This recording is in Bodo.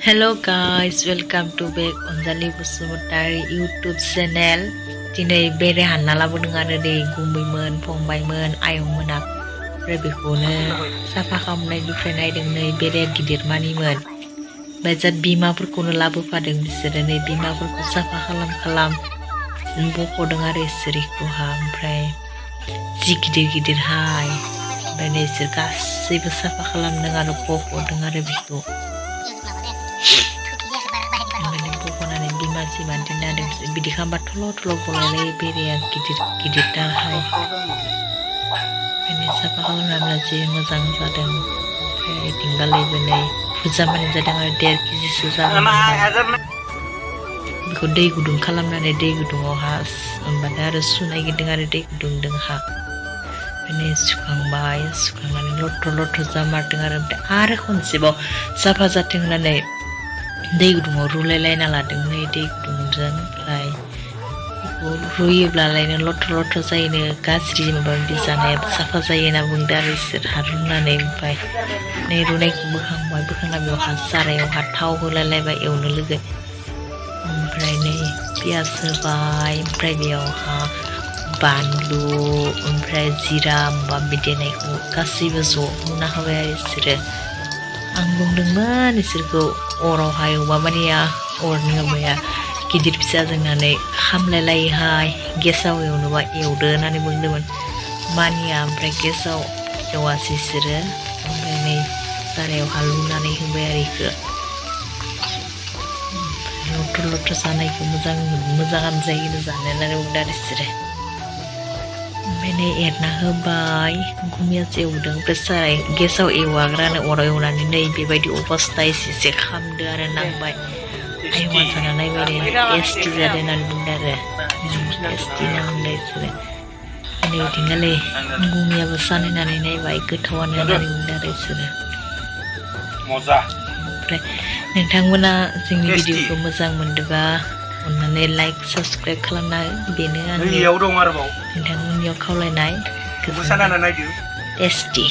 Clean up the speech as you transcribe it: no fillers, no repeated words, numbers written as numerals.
Hello guys, welcome to back on the Bosumutari YouTube channel. Dinay bere hanna labodों आरो दै गुमैमोन फंबायमोन आयंमोना आरो बेखौनो साफा खालामनायनिफ्राय नायदों नै बेरे गिदिर मानिमोन बायजा बिमाफोरखौनो लाबोफादों बिसोरो नै बिमाफोरखौ साफा खालाम बख'दों आरो इसोरखौहा ओमफ्राय जि गिदिर-गिदिरहाय ओमफ्राय नै इसोर गासैबो साफा खालामदों आरो बख'दों आरो बेखौ बिमासि मानदिना बिदि खालामबा थल' गलायलायो बेरेया गिदिर दाहाय ओंखायनो साफा खालामनानै जि मोजां जादों ओमफ्राय दिंगालायबो नै बुरजा मानि जादों आरो 1.5 केजिसो जादों बेखौ दै गुदुं खालामनानै दै गुदुङावहा होमबाथाय आरो सुनायगिरदों आरो दै गुदुंदोंहा ओमफ्राय सुखांबाय सुखांनानै लथ' जामारदों आरो खनसेबाव साफा जाथों होननानै दै गुदुङाव रुलायलायना लादों नै दै गुदुंजों ओमफ्राय बेखौ रुयोब्लालायनो लथ' जायोनो गाज्रि माबा माबि जानाया साफा जायो होनना बुंदों आरो इसोरहा रुनानै ओमफ्राय नै रुनायखौ बोखांना बेवहा सारायावहा थाव होलायलायबाय एवनो लोगो ओमफ्राय नै पियास होबाय ओमफ्राय बेयावहा बानलु ओमफ्राय जिरा माबा देनायखौ गासैबो ज' होना होबाय आरो इसोरो आं बुंदोंमोन इसोरखौ अरावहाय एवबा मानिया अरनि माबाया गिदिर फिसा जोंनानै खामलायलायोहाय गेसाव एवनोबा एवदो होननानै बुंदोंमोन मानिया ओमफ्राय गेसाव एवासै इसोरो ओमफ्राय नै सारायावहा लुनानै होबाय आरो इखो लथ' जानायखौ मोजाङानो जायो जानो होननानै बुंदों आरो इसोरो ओमफ्राय नै एरना होबाय गुमियासो एवदों ओमफ्राय साराय गेसाव एवाग्रानो अराव एवनानै नै बेबायदि अबस्था एसे खामदो आरो नांबाय आयंआ जाना नायबाय टेस्टि जादों होननानै बुंदों आरो टेस्टि नांदों इसोरो नै बिदिनोलै गुमियाबो सानायनानै नायबाय गोथावानो होननानै बुंदों आरो इसोरो ओमफ्राय नोंथांमोना जोंनि भिडिअखौ मोजां मोनदोंबा अन्नानै लाइक साबस्क्राइब खालामना बेनो आंनि नोंथांमोननियाव खावलायनाय टेस्टि